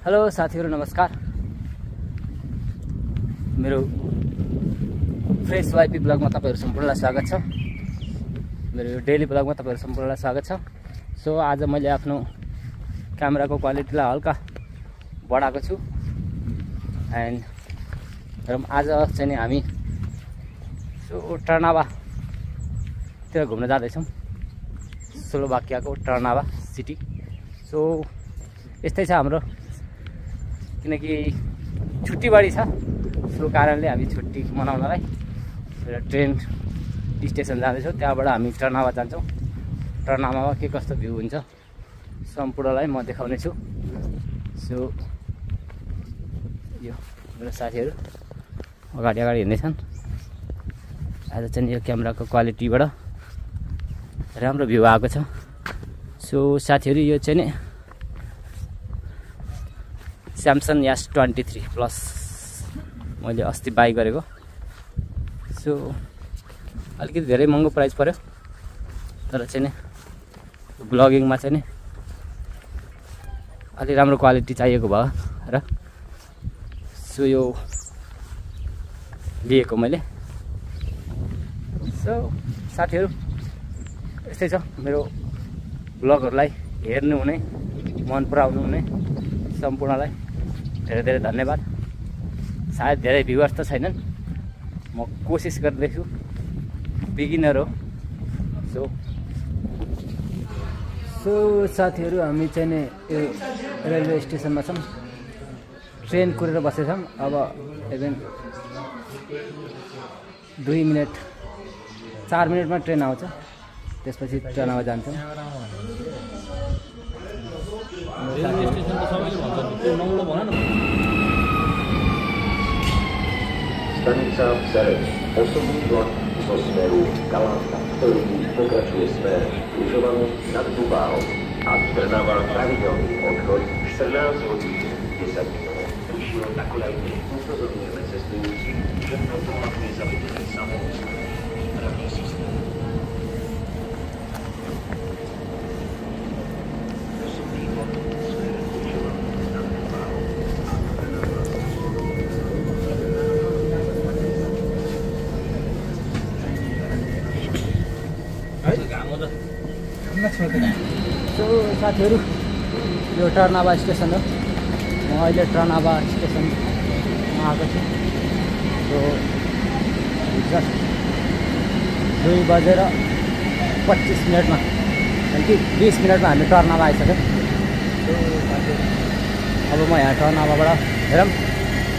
Hello साथीहरु नमस्कार। मेरो फ्रेश वाइपी ब्लगमा तपाईहरु सम्पूर्णलाई स्वागत छ। मेरो यो डेली ब्लगमा तपाईहरु सम्पूर्णलाई स्वागत छ। सो आज मैले आफ्नो क्यामेराको क्वालिटीलाई हल्का बढाएको छु एन्ड आज चाहिँ नि हामी सो टर्नावा तिर घुम्न जाँदैछौँ। स्लोभाकियाको टर्नावा सिटी। सो यस्तै छ हाम्रो, किनकि छुट्टी बढी छ। सो कारणले हामी छुट्टी मनाउनलाई ट्रेन स्टेसन जाँदैछौँ। त्यहाँबाट हामी टर्नावा जान्छौँ। टर्नावामा के कस्तो भ्यू हुन्छ सम्पूर्णलाई म देखाउने छु। सो यो मेरो साथीहरू अगाडि हिँड्दैछन्। आज चाहिँ यो क्यामेराको क्वालिटीबाट राम्रो भ्यू आएको छ। सो साथीहरू यो चाहिँ नि स्यामसङ S23 प्लस मैले अस्ति बाई गरेको। सो अलिकति धेरै महँगो प्राइस पर्यो, तर चाहिँ नि ब्लगिङमा चाहिँ नि अलि राम्रो क्वालिटी चाहिएको भयो र सो यो लिएको मैले। सो साथीहरू यस्तै छ मेरो ब्लगहरूलाई हेर्नु हुने, मन पराउनु हुने सम्पूर्णलाई धेरै धेरै धन्यवाद। सायद धेरै भ्युवर्स त छैनन्, म कोसिस गर्दैछु, बिगिनर हो। सो साथीहरू हामी चाहिँ नि यो रेलवे स्टेसनमा छौँ। ट्रेन कुरेर बसेछौँ। अब इभेन 4 मिनटमा ट्रेन आउँछ। त्यसपछि टर्नावा जान्छौँ। रेलवे स्टेसन त सबैले भन्छ नि, त्यो नौलो भन न। Stanica Serec. Osobní vlak zo smeru Galanta, ktorý pokračuje smer križovaný nad Dubáou a Trnava pravidelný odchod 14 hodín 10 minút. Prišiel na koľajne. Upozorňujeme cestujúcich, že v tomto vlaku je zavedený samoobslužný systém. Osobný vlak smer križovaný nad Dubáou a Trnava. So साथीहरू यो टर्नावा station हो। म अहिले टर्नावा स्टेसनमा आएको छु। So just 2:25 कि 20 मिनटमा हामी टर्नावा आइसक्यौँ। सो अब म यहाँ टर्नावाबाट हेरौँ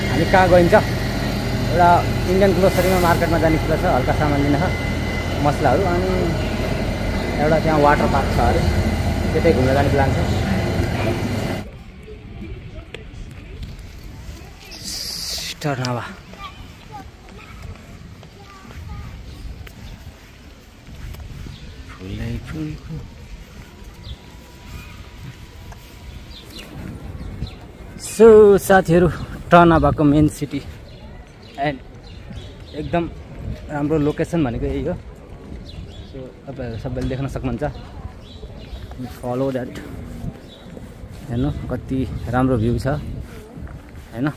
हामी कहाँ गइन्छ। एउटा इन्डियन ग्रोसरीमा मार्केटमा जाने कुरा छ, हल्का सामान लिन मसलाहरू, अनि एउटा त्यहाँ वाटर पार्क छ अरे, त्यतै घुम्न जाने प्लान छ। टर्नावा फुलै फुलको। सो साथीहरू टर्नावाको मेन सिटी एन्ड एकदम राम्रो लोकेसन भनेको यही हो। सो तपाईँहरू सबैले देख्न सक्नुहुन्छ। Follow that. हेर्नु कति राम्रो भ्यू छ हैन।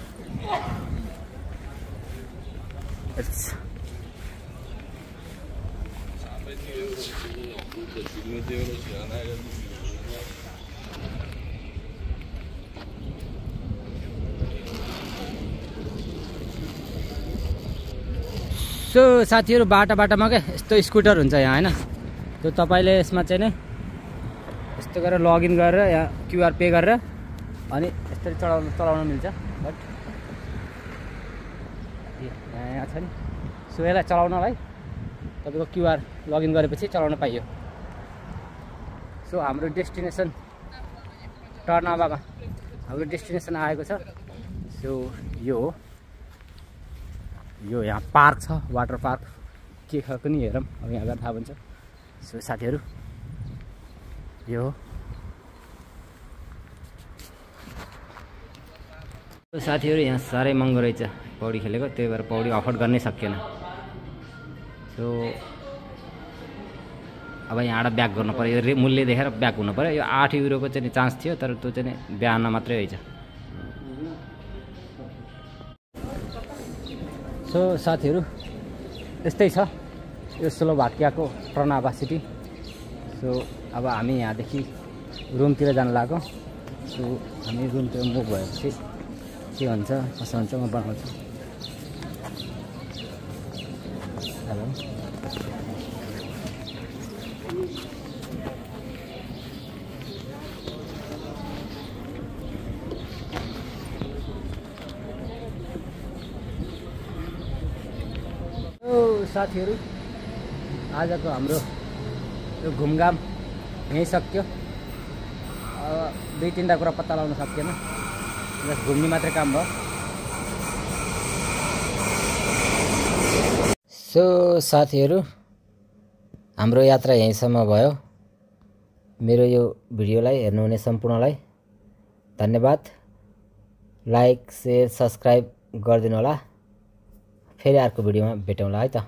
सो साथीहरू बाटामा क्या यस्तो स्कुटर हुन्छ यहाँ हैन। त्यो तपाईँले यसमा चाहिँ नि यस्तो गरेर लगइन गरेर यहाँ QR पे गरेर अनि यस्तरी चलाउन मिल्छ। बट यहाँ छ नि, सो यसलाई चलाउनलाई तपाईँको QR लगइन गरेपछि चलाउन पाइयो। सो हाम्रो डेस्टिनेसन टर्नावामा हाम्रो डेस्टिनेसन आएको छ। सो यो हो, यो यहाँ पार्क छ, वाटर पार्क के छ पनि हेरौँ। अब यहाँ गएर थाहा हुन्छ। सो साथीहरू यो हो। साथीहरू यहाँ साह्रै महँगो रहेछ पौडी खेलेको, त्यही भएर पौडी अफोर्ड गर्नै सकिएन। सो अब यहाँबाट ब्याक गर्नु पऱ्यो। यो मूल्य देखेर ब्याक हुनु पऱ्यो। यो 8 युरोको चाहिँ चान्स थियो, तर त्यो चाहिँ बिहान मात्रै रहेछ। सो साथीहरू यस्तै छ यो स्लोभाकियाको ट्रनाभा सिटी। सो अब हामी यहाँदेखि रुमतिर जान लाग्यौँ। सो हामी रुमतिर मुभ भएपछि के हुन्छ कसो हुन्छ म बनाउँछु। हेलो साथीहरू आजको हाम्रो यो घुमघाम यहीँ सक्यो। दुई तीनवटा कुरा पत्ता लगाउन सकिएन, जस्ट घुम्ने मात्रै काम भयो। सो साथीहरू हाम्रो यात्रा यहीँसम्म भयो। मेरो यो भिडियोलाई हेर्नुहुने सम्पूर्णलाई धन्यवाद। लाइक शेयर सब्सक्राइब गरिदिनु होला। फेरि अर्को भिडियोमा भेटौँला है त।